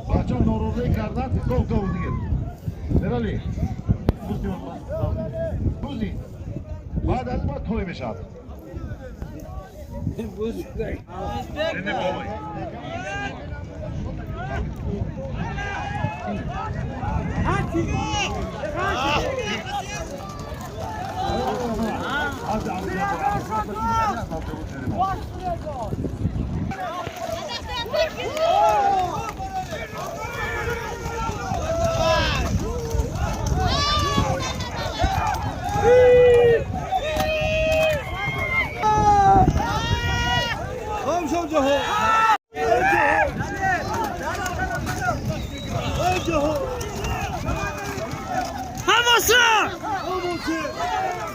Бача норозӣ кардан гов гов дигар. Мерали. Бузи. Баъд аз ма той мешавад.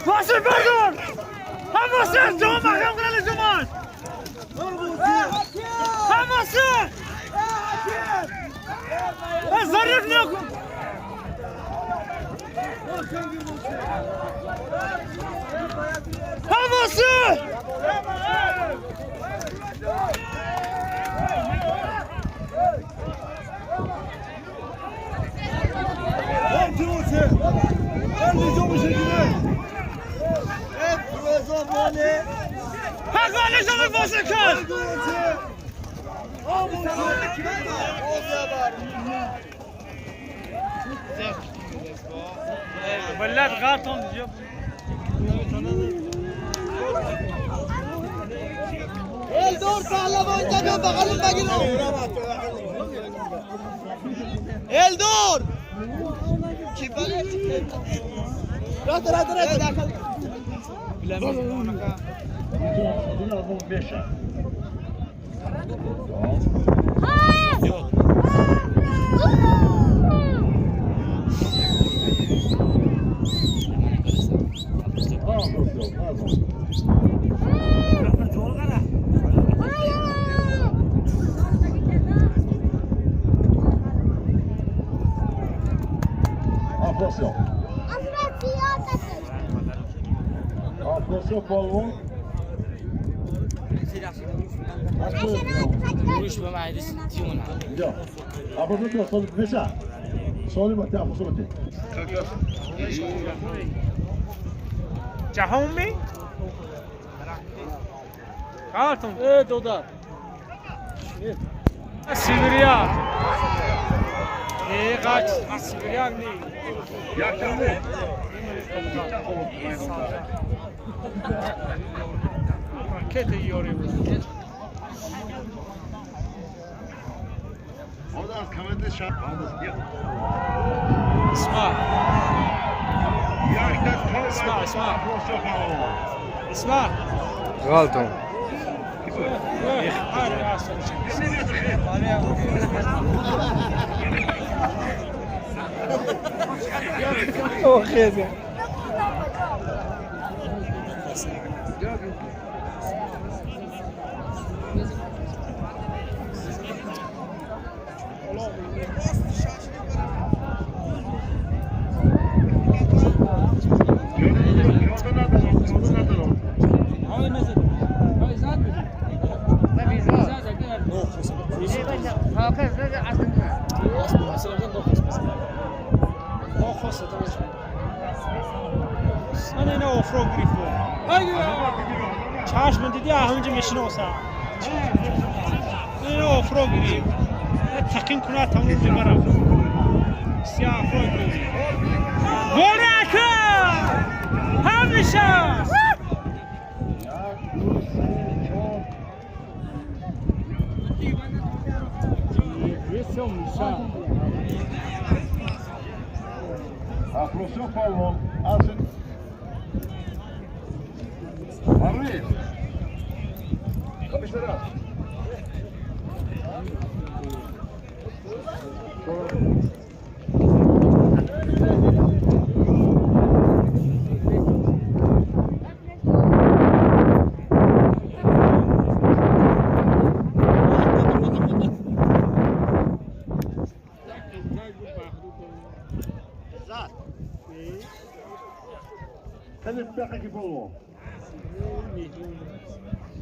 واسه بردار حواسه جام مخم کنه جمان حواسه ظرف نکن حواسه حقانه جام واسه کن ولاد غاطم الدور پهلوان جا بغل بگیرم الدور کی رات رات رات داخل Attention. Attention, Paul. جهومی؟ کارتون. دودا. سیبریا. ای قاچ سیبریا نی. Raket یاری بود. اسمع اسمع اسمع اسمع غلطان. من اینا افرو گریفو چشم دیدی همونجا میشناسم اینا افرو گریف تقیم کنه تموم میبرم سیاه افرو گریف برکه همیشه Attention, Paul. Parvez. Kapışlara.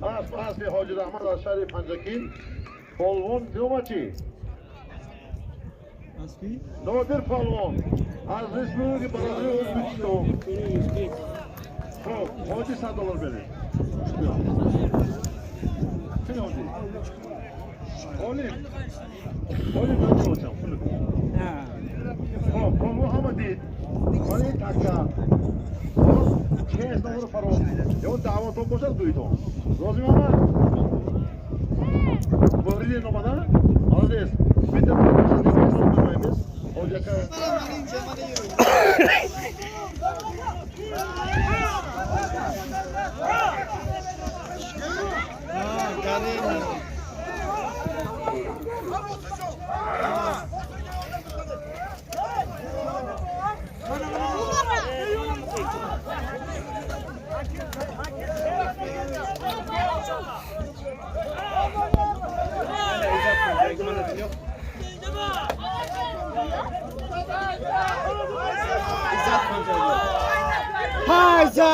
Асп аспи Ҳоҷи Раҳмат аз шаҳри Панҷакент. Полвон Диомачи. Нодир Полвон аз Республики Бародари Ӯзбекистон. Хоб, Ҳоҷи 100 доллар беред. Кӣ ҳоҷи? Олим. Олим ман бошам, пули. Хоб, полвон ҳама дид. Ман ин такка. Чест номро фаро. Ё даъватон бошад гӯйтон. Розӣ мама? Муҳрили номада? Молодец. Bitta qo'yamiz. Hoji aka Hayza!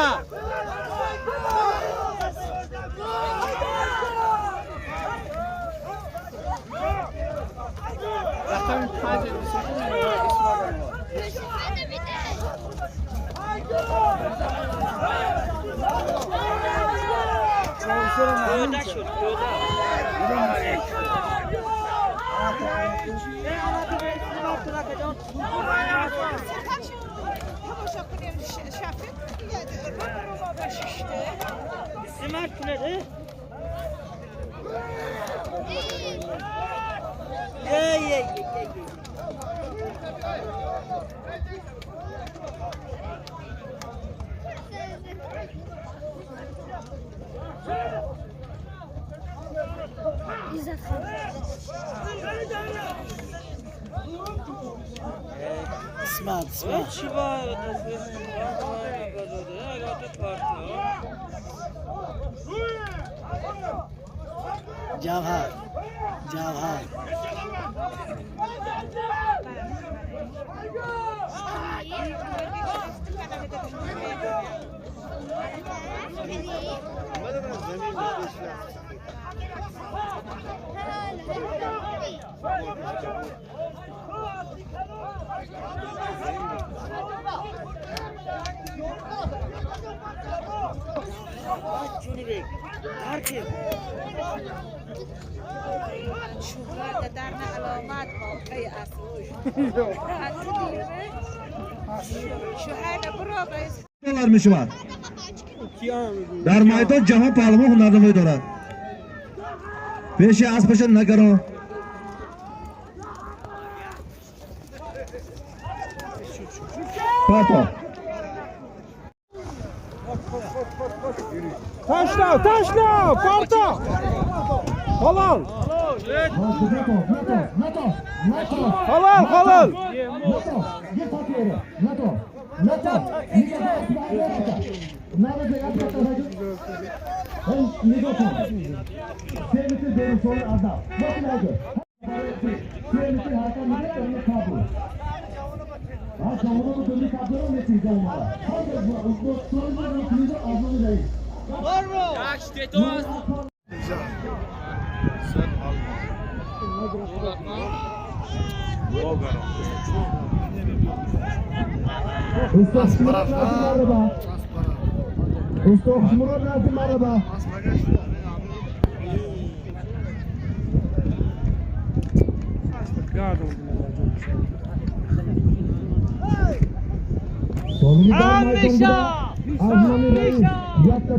Javhar, Javhar. Доллар мешавад. Дар майдон ҷаҳон паҳлавон ҳунарнамоӣ дорад. Пеши аспаша нагаро. Папа. Ташла, ташла, парта. Halal. Halal, halal. Usta Murod Nazim marhaba.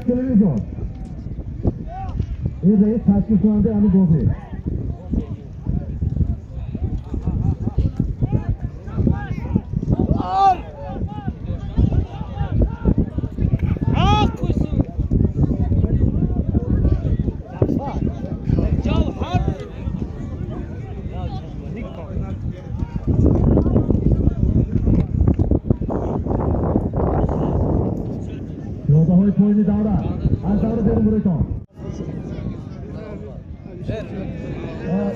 Televizyon. این رئیس تشکیل کننده همین بازی. های پایینی دوره از دوره بریم برایتان.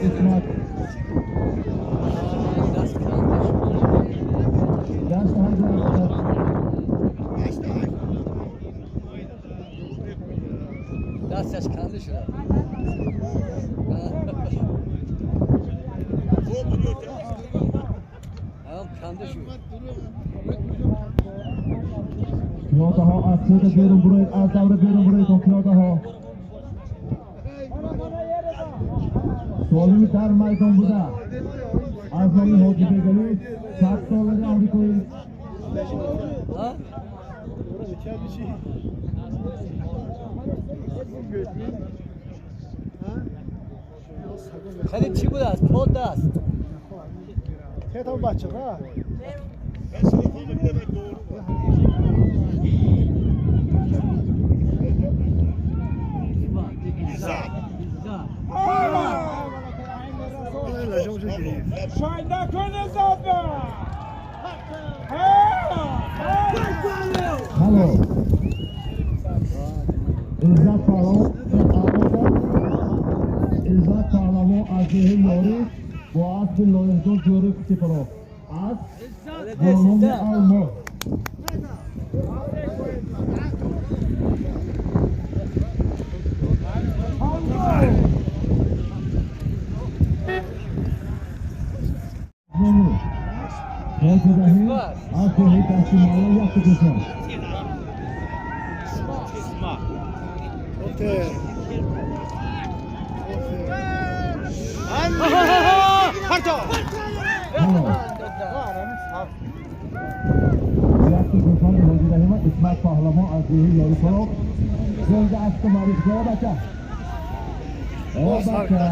اسمت دست دستش. Аз берун буроед, аз давра берун буроедон, пиёдаҳо. Солими дар майдон буда аз номи Ҳоҷи Бегалӣ 100 доллари амрикоӣ. خیلی چی بود است؟ پود است. Hallo. Izzat Pahlon Izzat Pahlavon аз деҳаи Ёрӣ бо аспи Лоиҳҷон ҷӯри Кутипаров аз бо номи Алмос. Ҳоҷи Раҳим аз деҳаи Дашти Маъло якта гӯсон. Якта гӯсони Ҳоҷи Раҳима Исмат Паҳлавон аз деҳаи Ёрипаров зинда аспи маърифгоҳ бача. О бача.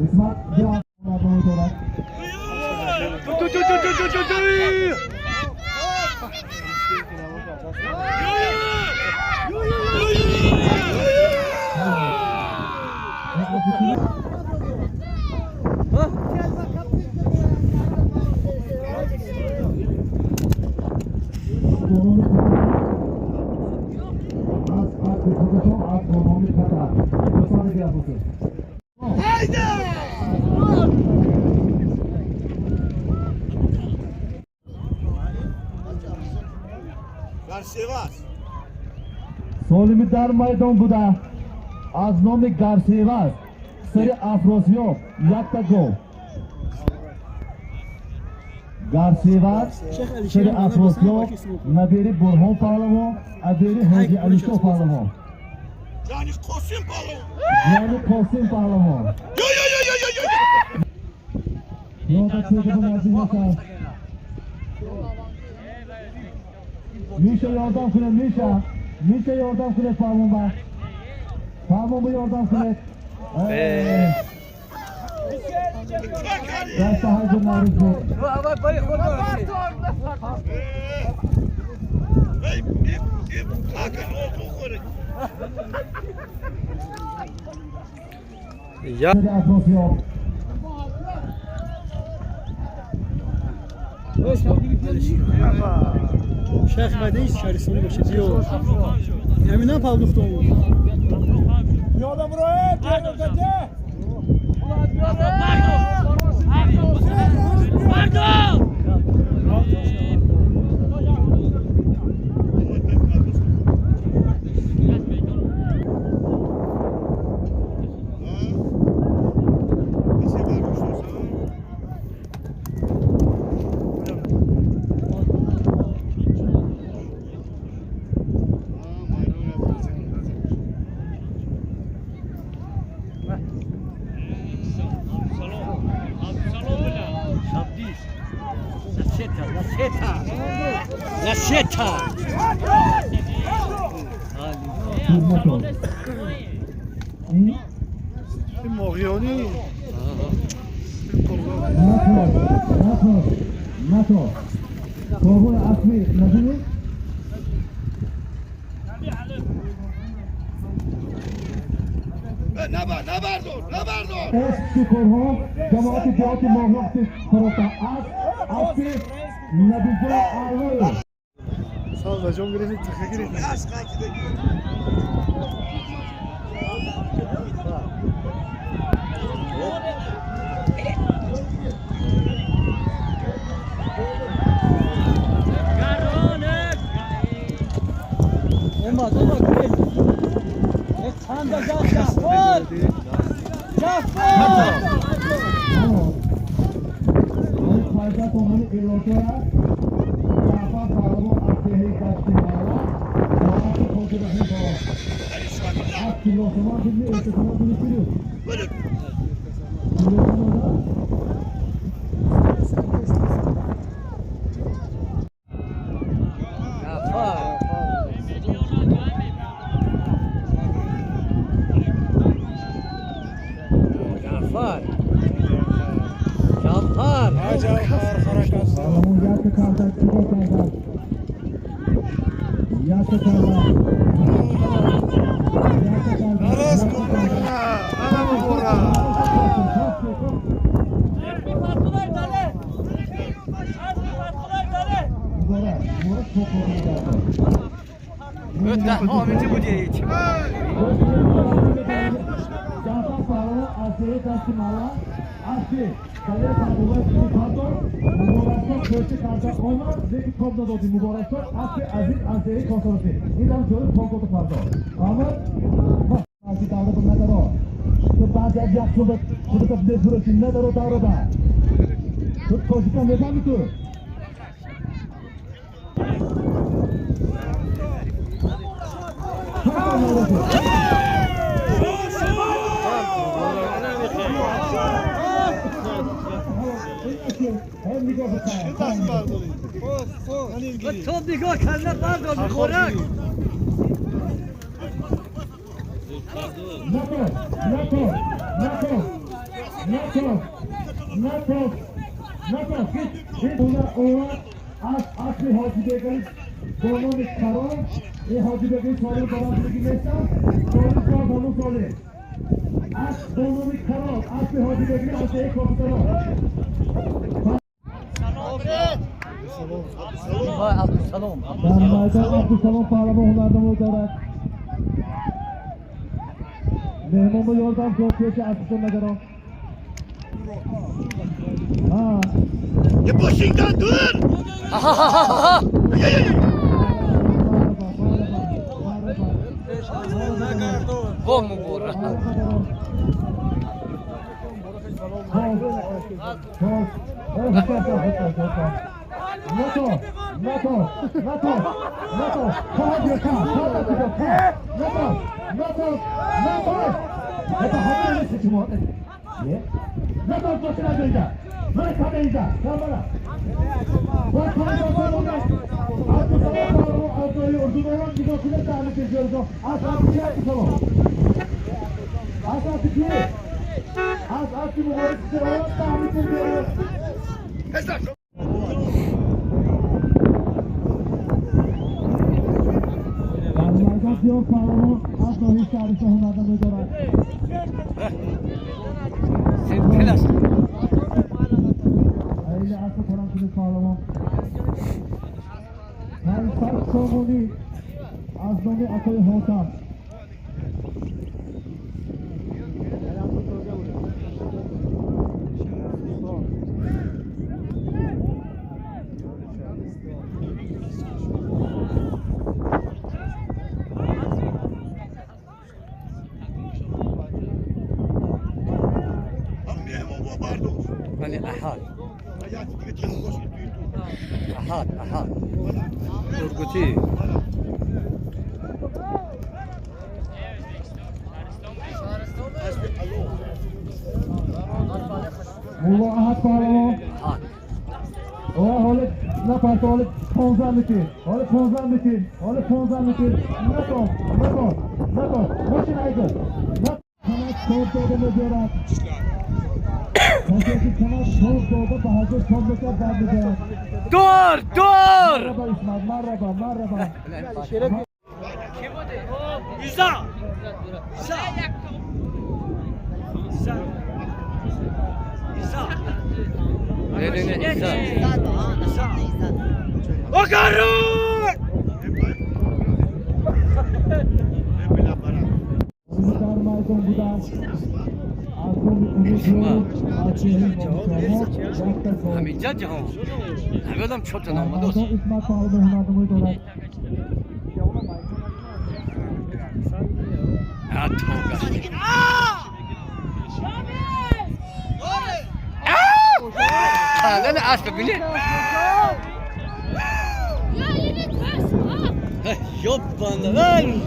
Исмат ду мардумӣ дорад. Аз аспи худашон аз бо номи Катар. Гӯсони гирабошед. Солими дар майдон буда аз номи Гарсеваз сари Афросиёб якта гол. Гарсеваз сари Афросиёб набери Бурҳон Паҳлавон, абери Ҳоҷи Алишо Паҳлавон. Ҷони Қосим Паҳлавон. Пиёда чеда ба наздик нашав. Миша ёрдам кунед, Миша. Миша ёрдам кунед Паҳлавон. Паҳлавон ёрдам кунед. Даста ҳаҷм маъруф буд. Сари Афросиёб. Şeyh Mədəni içərisində başı diyor. Əminə Pavluxdan olur. Pirmatov. Nato, Nato, Nato. Қурбони аспи надинӣ? Эсп Қурбон ҷамоати деҳоти Моҳёхти фарота аз аспи Набиҷон Алоев. Olmaz, olmaz. Tam da Cafar! Cafar! Фарзанд омони Пилотоя Ҷаъфар Паҳлавон аз деҳаи Дашти Мала бо аспи Хоҷираҳим бо аспи Лосамон бини. تو نگاه کله بردار میخورک. در میدان عبدالسلام پهلوان هنرنمایی دارد. مهمان با یاردم کرد پیش عبدالسلام نگران. Başından dur. دور دور. نه اسب ببینی. یوبان ای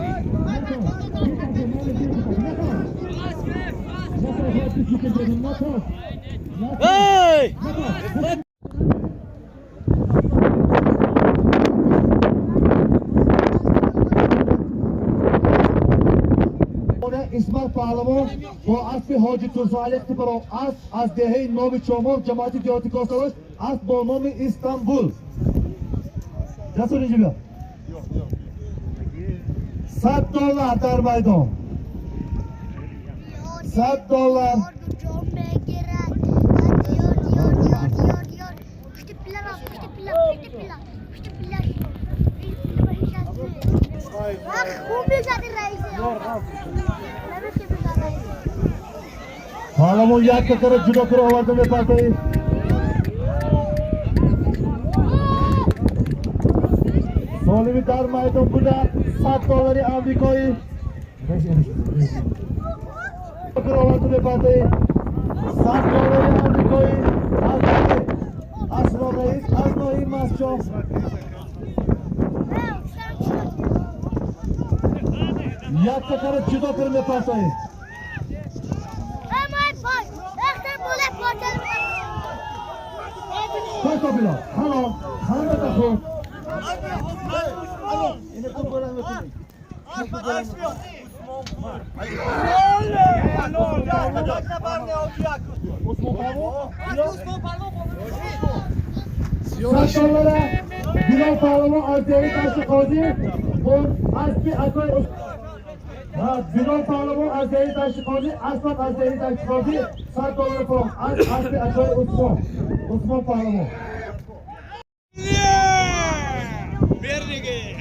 اسمر پهلوان با اسب حاجی توزعلی اختبارا از دهه نام چامار جماعت دیاتی کاستاروش اسب با نام استانبول. جسور اینجا بیا. $100 در میدان. $100. پهلوان یک کتر جدا کرو آورده میپرده. سالمی در میدان بوده $100 آمریکایی. کرو آورده میپرده. $100 آمریکایی از رئیس از ناحیه مسجد. یک کتر جدا کرو میپرده. Hello, hello, Bilal Pahlavan از دهه دشت قاضی Bilal Pahlavan از دهه دشت قاضی اسب از دهه دشت قاضی $100 فروخت از اسب اکای عثمان پهلوان.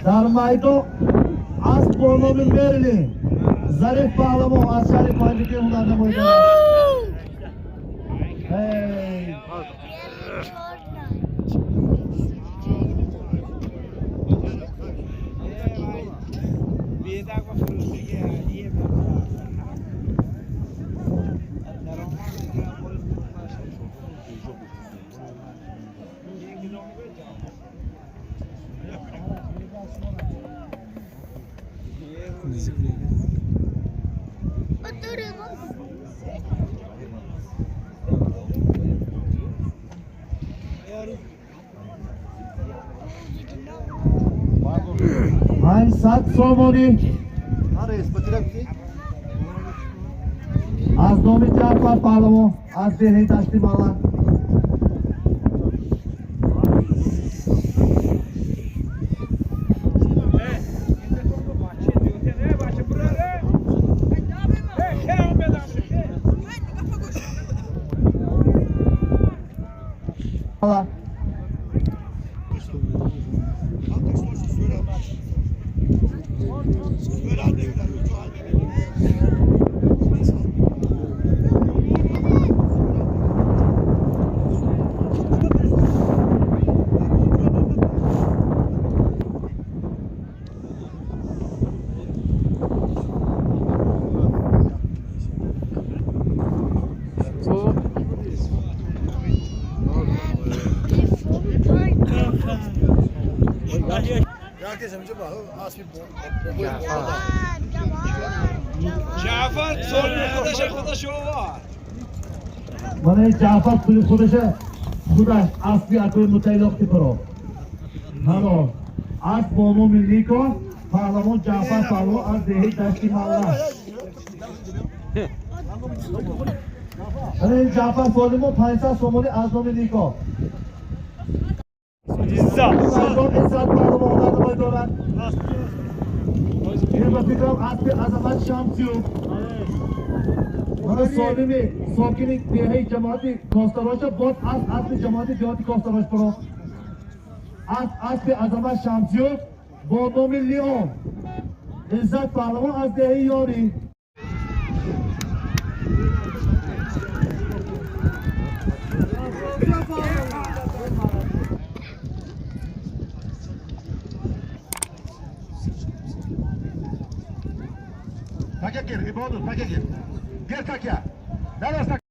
در میدان اسب با نام مرلین ظریف پهلوان از شهر پنجکه هنرنمایی دارد. سومونی از نام جعفر پهلوان از دهه دشتی بالا. من جعفر پول خودشه خودش اسبی اکوی متعلق پرو هلو اسب با نام نیکو پهلوان جعفر پهلوان از دهه دشتی مالا. من جعفر سالمو 500 سومونی از نام نیکو. اسب شمسیو من سالمی ساکن دهه جماعت کاستاراش باز از اسب جماعت دیهات کاستاراش برو از اسب عظمت شمسیو با نام لیون عزت پهلوان از دهه یاری. Taka gir, İbodur, taka gir. Gir taka. Neresi taka?